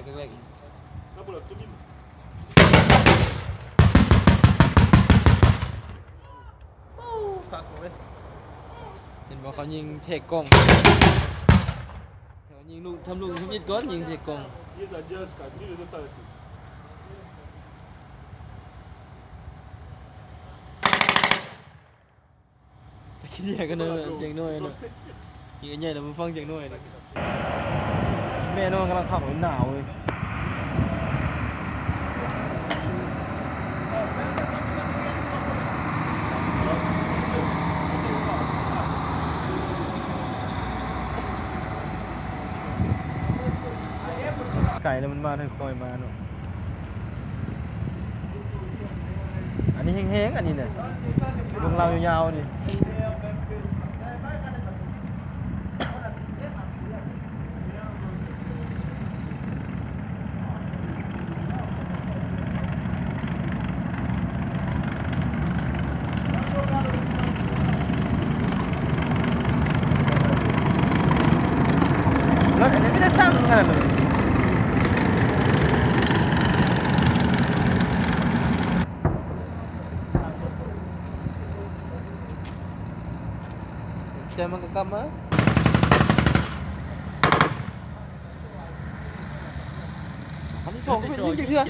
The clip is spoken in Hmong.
Ua, kawg lej. Ua, kawg lej. Yen npam qhov nyeej them koom. Nyeej lub tham lub ib koj nyeej them koom. Tag kis tiag ko no, ceev no, nyaij no mus faab ceev no. Me no koj laj tham qhov nam. Kais no mas nag koi mas no. Anws heev heev anws na, lub laug yau yau li. Lawv nws pib teb xaj na lawm. Tsis mas kab mas. Qhov no tso kuv yeej tiag.